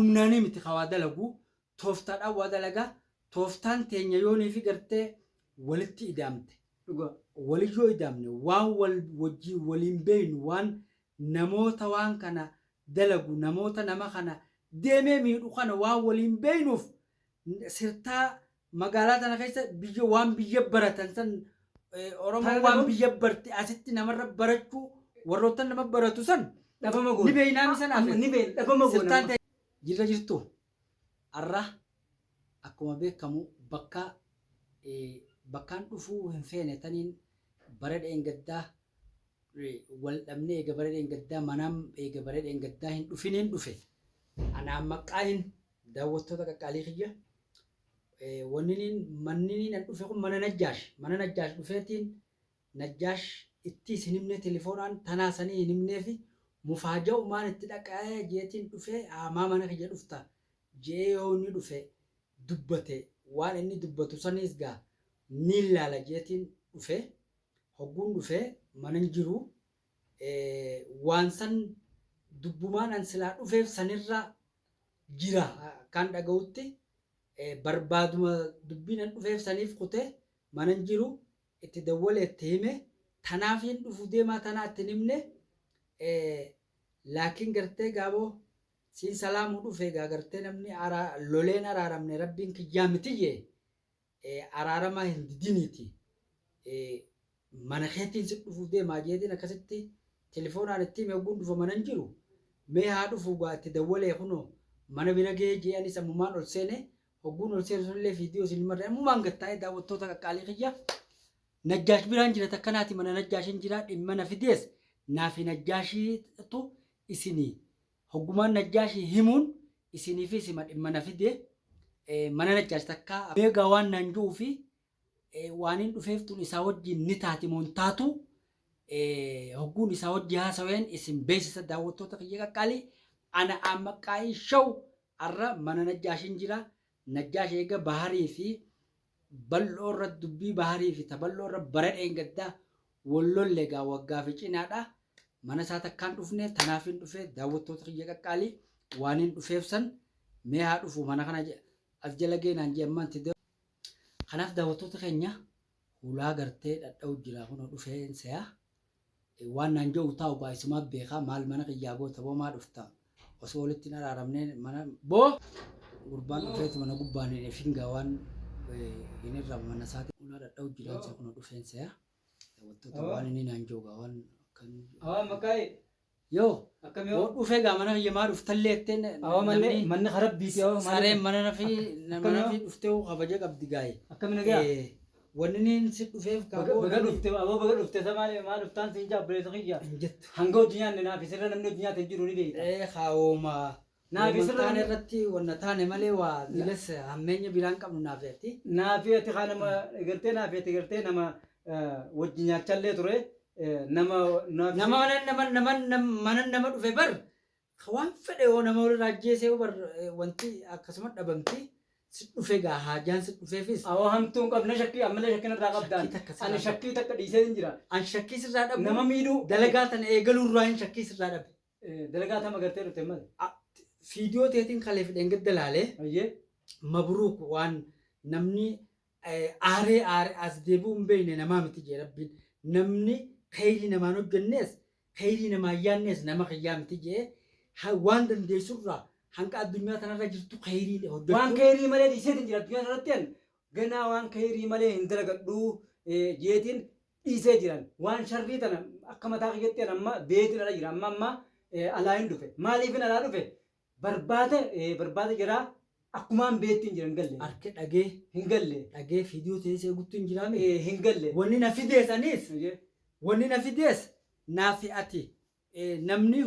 Humnaanii miti ka waa dalagu, tooftaadhaan waa dalaga. Tooftaan teenya yoonii fi gartee walitti idaamte. Dhugaa. Wali yoo idaamne waan wal wajjiin waliin beeynu, waan namoota waan kana dalagu, namoota nama kana deemee miidhu kana waan waliin beeynuuf, sirtaa magaalaa tana keessa biyya waan biyya baratan san, Oromoon Tana waan dhabu- biyya barte asitti namarra barachuu, warroottan nama baratu san Dhabama goona. ni beeynaa mi sanaaf. Amma ni beeyna, dhabama goona. Sirtaan ta'e jirra jirtu. Arra akkuma beekamu bakka bakkaan dhufuu hin feene taniin bara dheengaddaa wal dhabnee, eega bara dheengaddaa manaan, eega bara dheengaddaa hin dhufiniin dhufe. Anaan maqqaayin daawwattoota qaqqaalii kiyya, wanniniin manniniin an dhufe kun mana Najjaash. Mana Najjaash dhufeetiin Najjaash ittiis hin himne, telefoonaan tanaa sanii hin himneefi, mufaaja'umaan itti dhaqee jeetiin dhufee, maa mana kiyya dhufta je'ee yoo inni dhufe dubbate, waan inni dubbatu saniis gaa niin laala jeetiin dhufe. Hogguun dhufe manan jiru, waan san dubbumaan an silaa dhufeef sanirra jira akkaan dhaga'utti, barbaaduma dubbiin an dhufeef saniif kute. Manan jiru, itti dawwale, itti hime, tanaafiin dhufu deemaa tanaa itti hin himne. Laakiin gartee gaaboo siin salaamuu dhufe gaa, gartee namni loleen araaramne rabbiin kiyyaa miti jee, araarama hin didiniiti, mana keetiin si dhufuu deemaa jeetiin akkasitti telefoonaan itti hime. Hogguun dhufa manan jiru, mee haa dhufu gaa, itti dawwalee kunoo mana bira gahee jee. Anis ammumaan ol seene. Hogguun ol seenu sunillee viidiyoo isin marre ammumaan gattaa'ee. Daawwattoota qaqqaalii kiyya, Najjaash biraan jira, takkanaati mana Najjaashin jira. Dhimma na fidees naafi Najjaashiitu isinii hoggumaan Najjaashii himuun isiniifis hima. Dhimma na fide mana Najjaash takkaa meegaa waan naan ji'uu fi waanin dhufeef tun isaa wajjin ni taati moo hin taatu, hogguun isaa wajji haasaween isin beeksisa. Daawwattoota kiyya qaqqaalii, ana Ammaqqaa'ii Show, arra mana Najjaashin jira. Najjaash eega Baharii fi Bal'oo irra, dubbii Baharii fi Tabal'oo irra bara dheengaddaa wal lolle gaa, waggaa fi cinaadha mana isaa takkaan dhufne. Tanaafin dhufe. Daawwattoota kiyya qaqqaalii, waanin dhufeef san mee haa dhufu, mana kana as jala geenaan jee ammaan itti. Kanaaf daawwattoota keenya, hulaa gartee dhadha'u jira, kunoo dhufeen se'a. Waan naan jedhu taa'u gaa isumaa beekaa. Maal mana kiyyaa goota boo, maa dhufta osoo walitti hin araaramne mana boo? Gurbaan dhufeetu mana gubbaan hin ifin gaa, waan hin irra mana isaati hulaa dhadha'u jira se'a, kunoo dhufeen se'a. Daawwattoota, waan inni naan jedhu gaa waan akkan. Awaa maqaa'e. Yoo. Akkam yoo? Yoo dhufe gaa mana kiyya maa dhuftallee jetteen. Awaa manni namni manni karabbiiti awaa maaliif? Sareen mana nafi Akkam mana yoo? nafi dhuftee kabaja qabdi gaayi. Akkam nagaa? Wanni inni si dhufeef Baga kaaboo baga namni dhufte aboo, baga dhufte sa maal maal dhuftaan siin jaa obboleessa kiyya. Hin jettu. Hanga hojii nyaanne naaf sirra namni hojii nyaate hin jiru, ni beekta. Kaa'ooma Naaf wooma sirra taane namni irratti wanna taane malee waa dilas hammeenya biraan qabnu naaf ati. Naafi ati kaa nama gartee, naafi ati gartee nama wajji nyaachallee ture, nama naafi Nama mana nama nama mana nama dhufe bar waan fedhe yoo nama walirraa ajjeesee bar wanti akkasuma dhabamti. Si dhufe gaa, haajaan si dhufeefis. Awoo hamtuu hin qabne, shakkii ammallee shakkii narraa qabdaan. Shakkii takka sirraa Ani hin qabu. Shakkii takka dhiisee hin jira. An shakkii sirraa dhabu. Nama miidhuu. Dalagaa tana eegaluu irraa hin shakkii sirraa dhabe. Dalagaa tama gartee dhufte malee. Fiidiyoo teetiin kalee fi dheengadda laalee. Ayyee. Mabruuk, waan namni aaree aare as deebi'uu hin beekne namaa miti jee Rabbiin. Namni kheyrii namaan hojjennees, kheyrii namaan yaannees nama kiyyaa miti jee, waan dandeessurraa hanga addunyaa tanarra jirtu kheyrii Waan hojjechuun. Keyrii malee dhiiseetiin jira addunyaa irratti, an ganaa waan keyrii malee hin dalagadhu jeetiin dhiisee jiran. Waan sharrii tana akka mataa kiyyatti an amma beetiin ala jira. Amma alaa hin dhufe. Maaliifin alaa dhufe? Barbaada jira, akkumaan beettiin jira, hin galle. Arke dhagee. Hin galle. Dhagee fiidiyoo teessee eeguttu hin jiraame. Hin galle. Wanni na fidees anis, wanni na fidees naafi ati namni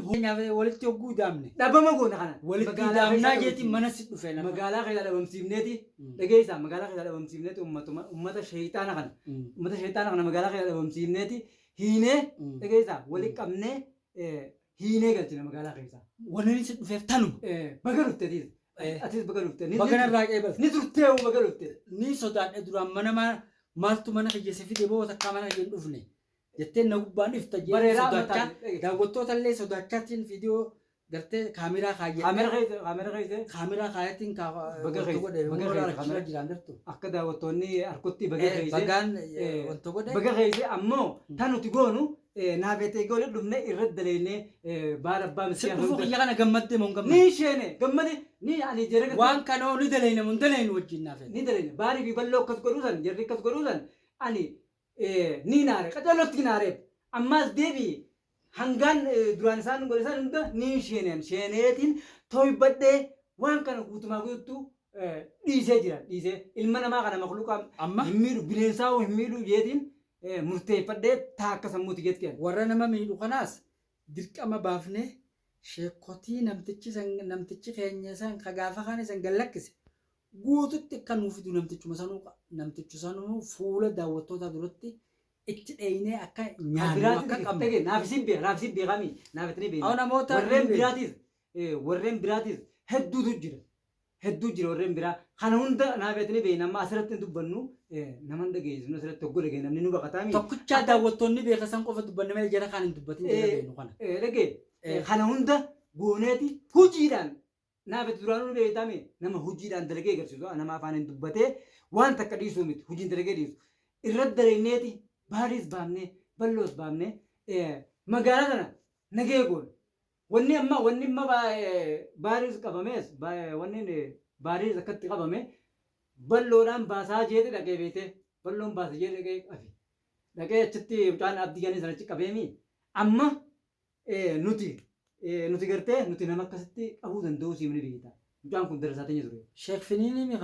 walitti hogguu idaamne. Dhabama goona kana. Walitti Magaalaa idaamnaa keessa jeetiin mana si dhufe nama. Magaalaa keessa dhabamsiifneeti, dhageessaa, magaalaa keessa dhabamsiifneeti ummatuma ummata sheeyxaana kana, ummata sheeyxaana kana magaalaa keessa dhabamsiifneeti hiinee, dhageessaa, walitti qabnee hiinee galchina magaalaa keessa. Wanni inni si dhufeef tanuma. Baga dhufte atis. Atis baga dhufte. Baga narraa qeebalte. Ni turtee hoo, baga dhufte. Ni sodaadhe duraan, mana maaltu mana kiyya si fide boo, takkaa mana kiyya hin dhufne jettee na gubbaan ifta jedhee Bareedaa sodaachaa mataa. Daawwattoota illee sodaachaatiin viidiyoo Gartee kaameraa kaayyadhee Kaamera keessa kaamera keessa kaameraa kaayatiin Baga wanta keessa, godhe baga warra keessa achirra kaamera. jiran gartu. Akka daawwattoonni harkotti baga keessa. Bagaan wanta godhe. Baga keessa ammoo tan nuti goonu naafeetee goole dhufne irratti daleennee baala abbaa Si miskiinaa dhufuu hunda. kiyya kana gammaddee moo hin gammadne? Ni sheene gammade ni ani jara gartee Waan kana hoo ni dalayna moo hin dalaynu wajjin naafeet? Ni daleenya baarii fi balloo akkas godhuu san jarri akkas godhuu san ani ni naare qacarrootti naareef ammaas deebi'e hangaan duraan isaan godhe san hunda ni sheeneen sheeneetiin tooybadhee waan kana guutumaa guututtu dhiisee jira dhiisee ilma namaa kana makluuqa Amma hin miidhu bineensaa hoo hin miidhu jeetiin murteeffadhee taa akka sammuuti jetti ani. Warra nama miidhu kanaas dirqama baafnee sheekkotii namtichi san namtichi keenya san ka gaafa kaan isan gad lakkise guututti akka nuu fidu namtichuma sanuu namtichu sanuu fuula daawwattootaa duratti itti dheeynee akka nyaannu akka qabnu. Dhage naaf isin beeka naaf isin beekami naaf itti ni beekna. Aw namoota Warreen ni beekna. biraatis warreen biraatis hedduutu jira. Hedduu jira warreen biraa. Kana hunda naaf itti ni beekna amma asirratti hin dubbannu nama hin dhageessinu asirratti hoggoo dhagee namni nu baqataami. Tokkichaa daawwattoonni beeka san qofa dubbanne malee jara kaan hin dubbatin jara beeknu kana. Dhagee kana hunda gooneeti hojiidhaan Naaf itti duraanuu ni beektaami nama hojiidhaan dalagee agarsiisu nama afaaniin dubbatee waan takka dhiisuu miti hojiin dalagee dhiisu irratti dalayneeti baariis baafnee balloos baafnee magaalaa tana nagee goona. Wanni amma wanni amma baariis qabamees wanni baariis akkatti qabame balloodhaan baasaa jeeti dhaqee beetee balloon baasa jee dhaqee qabe dhaqee achitti mucaan abdii ganii sana achi qabeemi amma Nuti nuti gartee nuti nama akkasitti qabuu danda'uu siif ni beekta. Mucaan kun darasaa teenya ture. Sheekh Finiini mi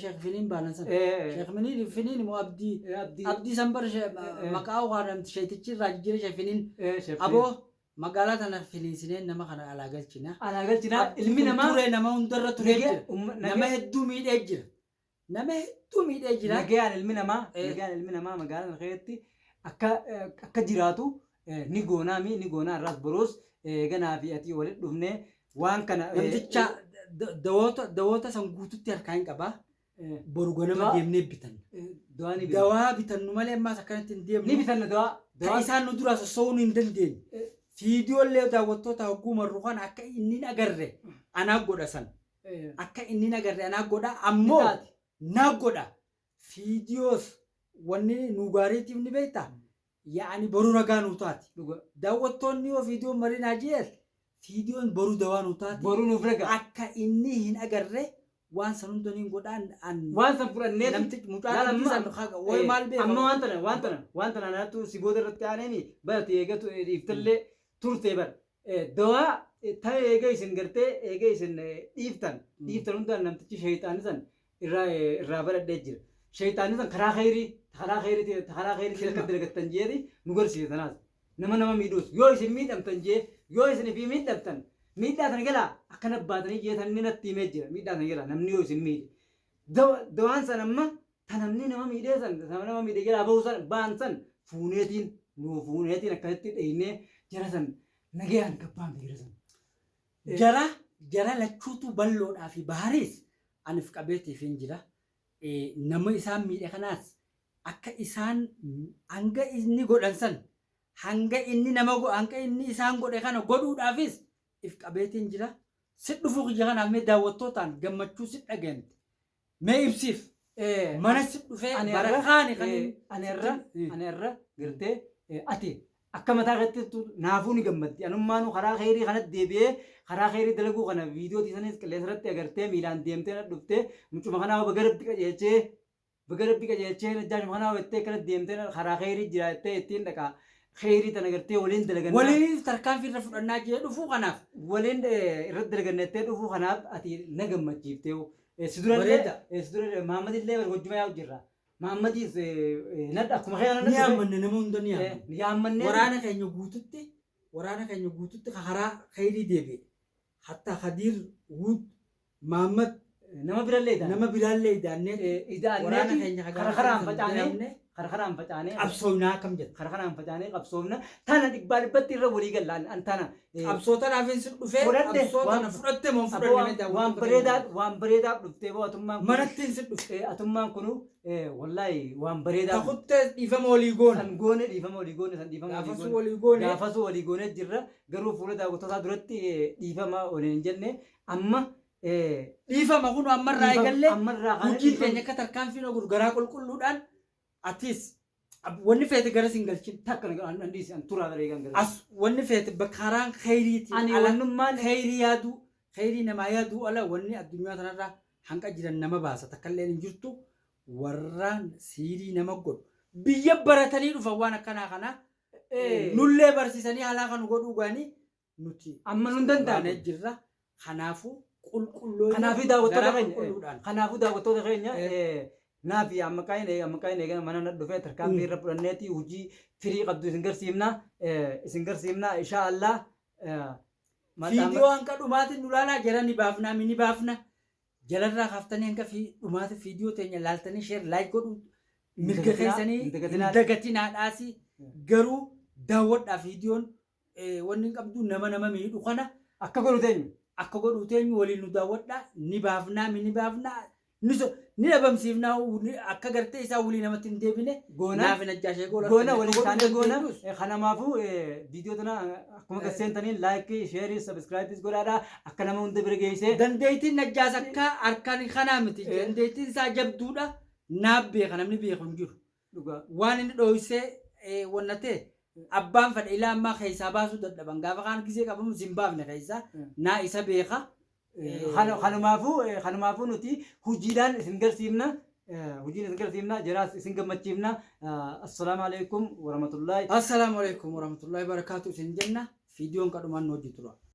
Sheekh Finiin baanan san. Sheekh Finiin Finiin moo Abdii Abdii. Abdii san bar maqaa waan namti sheetichi irraa jijjiire Sheekh Finiin. Aboo magaalaa tana finiinsinee nama kana alaa galchina. Alaa galchina Abdii ilmi kun namaa turee nama hundarra turee jira. Nama hedduu miidhee jira. Nama hedduu miidhee jira. Nagayaan ilmi namaa nagayaan ilmi namaa magaalaa kana keessatti akka akka jiraatu ni goonaami ni goonaa irraas boruus ganaa fi ati walitti dhufnee waan kana Namticha dawoota dawoota san guututti harkaa hin qabaa. Boru ganama deemnee bitanna. Dawaa ni bitanna. Dawaa bitannu malee ammaas akkanatti hin deemnu. Ni bitanna dawaa. Ka Dawaa isaan nu duraa sosso'uu hin dandeenye. Fiidiyoollee daawwattoota hogguu marru kana akka inni hin agarre anaa godha san. Akka inni hin agarre anaa godha ammoo Ni taati. naa godha fiidiyoos wanni nu gaariitiif ni beekta yaa'ani boru ragaa nuu taati. Dhuga. Daawwattoonni yoo fiidiyoon marinaa jees fiidiyoon boru dawaa nuu taati. Boruu nuuf raga. Akka inni hin agarre waan san hunda niin godhaan an Waan san fudhanneeti. namtichi mucaa Laal namtichi amma san wayi maal beeka. Amma waan tana waan tana waan tana anaatu si booda irratti aaneemi barati eegatu dhiiftallee turte bar. Dawaa ta eega isin gartee eega isin dhiiftan dhiiftan hundaan namtichi shayxaanni san irraa irraa baradhee jira. Shayxaanni san karaa khayrii karaa khayrii karaa khayrii akka dalagattan jeeti nu garsiise tanaas. Nama nama miidhuus yoo isin miidhamtan jee yoo isin ifii miidhamtan miidhaa tana jalaa akkana baatanii jee tan inni natti himee jira miidhaa tana jalaa namni yoo isin miidhe. Dawaan san amma ta namni nama miidhee san ta nama miidhe jalaa bahuu san ba'an san fuuneetiin nuu fuuneetiin akkasitti dheeynee jara san nagayaan gabbaamte jara san. Jara jara lachuutu balloodhaa fi bahariis anif qabeetiifin jira. Nama isaan miidhe kanaas akka isaan hanga inni godhan san hanga inni nama hanga inni isaan godhe kana godhuudhaafis if qabeetiin jira. Si dhufuu kiyya kanaaf mee daawwattootaan gammachuu si dhagayamte. Mee ibsiif. Mana si dhufee Ani bara irra kaani kan inni ani irra ani irra gartee ati akka mataa keetti naafuu ni gammaddi anummaanuu karaa kheyrii kanatti deebi'ee karaa kheyrii dalaguu kana viidiyoo tiisanis qilleensa irratti agartee miilaan deemtee na dhuftee mucuma kanaa baga rabbi qajeelchee baga rabbi qajeelchee najjaashuma kanaa jettee akkana deemtee karaa kheyrii jira jettee ittiin dhaqaa kheyrii tana gartee waliin dalagannaa Waliin tarkaanfii irra fudhannaa jee dhufuu kanaaf. Waliin irratti dalaganna jettee dhufuu kanaaf ati na gammachiiftee si durallee Bareeda. si durallee Mahammadillee bar wajjuma yaa'u jirra. Mahammadis nadha akkuma kee kana Ni yaammanna nama hunda ni yaammanna. Ni yaammannee. Waraana keenya guututti waraana keenya guututti ka karaa kheyrii deebi'e. Hatta Khadiir Wuud Mahammad Nama birallee idaanne. Nama biraallee idaannee Idaanneeti waraana keenya ka kara gaafa karaan san facaanee dalamne. Kara kanaan facaanee Qabsoofnaa akkam jetta? Kara kanaan facaanee qabsoofna. Tana dhibbaa dhibbatti irra walii galla an tana. Qabsoo tanaaf hin sin dhufee Fudhadhe, qabsoo tana fudhatte moo hin Aboo fudhanne mee waan daawwattoota bareedaa keenya? Waan bareedaaf dhuftee boo atummaan kun Manatti hin sin dhufe. Atummaan kunu wallaahi waan bareedaa Takuttee dhiifama walii goone. San goone, dhiifama walii goone, san dhiifama walii Gaafasuu goone. walii goone. Gaafasuu walii goone jirra, garuu fuula daawwattootaa duratti dhiifama waliin hin jenne amma. Dhiifama kun ammarraa Dhiifama eegallee ammarraa kana hojiin dhiifama teenya akka tarkaanfiin oguuf garaa qulqulluudhaan atis wanni feete gara sin galchin. Takka an dhiisi, an turaa bareegan gara. As wanni feete bakka karaan kheyriitiin Ani ala wannummaan kheyrii yaaduu, kheyrii namaa yaaduu ala wanni addunyaa tanarraa hanqa jiran nama baasa takkallee hin jirtu. Warraan siirii nama godhu biyya baratanii dhufan waan akkanaa kana nullee barsiisanii halaa kan godhuu gaanii nuti Amma nun danda'amu. baanee jirra. Kanaafuu qulqulloo Kanaafuu daawwattoota garaa keenya qulqulluudhaan. Kanaafuu daawwattoota keenya naafi amma qaayeen amma qaayeen eegana mana na dhufee tarkaanfii irra fudhanneeti hojii firii qabdu isin garsiifna insha Allah. Viidiyoo hanga dhumaatiin nu laalaa jara ni baafna, ni baafna. Jalarraa kaaftanii hanga fi dhumaati viidiyoo teenya laaltanii share, like godhuu mirga keessanii hin dagatinaa. Hin dagatinaadhaasi garuu daawwadhaa. Viidiyoon wanni hin qabdu nama nama miidhu kana akka godhu teenyu akka godhu teenyu waliin nu daawwadhaa. Ni baafnaa, ni baafnaa, ni ni dhabamsiifnaa, akka gartee isaa walii namatti hin deebine goona. Naaf hin ajjaashee goola Goona, waliin taanee goona. Kanamaafuu viidiyoo tana akkuma gasseentaniin like, share, subscribe godhaadha, akka nama hunda bira geessee. Dandeettiin Najjaas akka harkaan kanaa miti. Dandeettiin isaa jabduudha. Naaf beeka, namni beeku hin jiru. Dhugaa. Waan inni dho'isee wanna ta'e abbaan fedhe ilaa ammaa keessaa baasuu dadhaban, gaafa kaan gisee qabamu hin baafne keessaa naa isa beeka. Kanumaafuu nuti hojiidhaan isin garsiifna. Hojiin isin garsiifna, jaraas isin gammachiifna. Assalaamu alaikum warahmatullaahi. Assalaamu alaikum warahmatullahi wabarakaatu isin jenna. Viidiyoon kadhumaan nu hojii tura.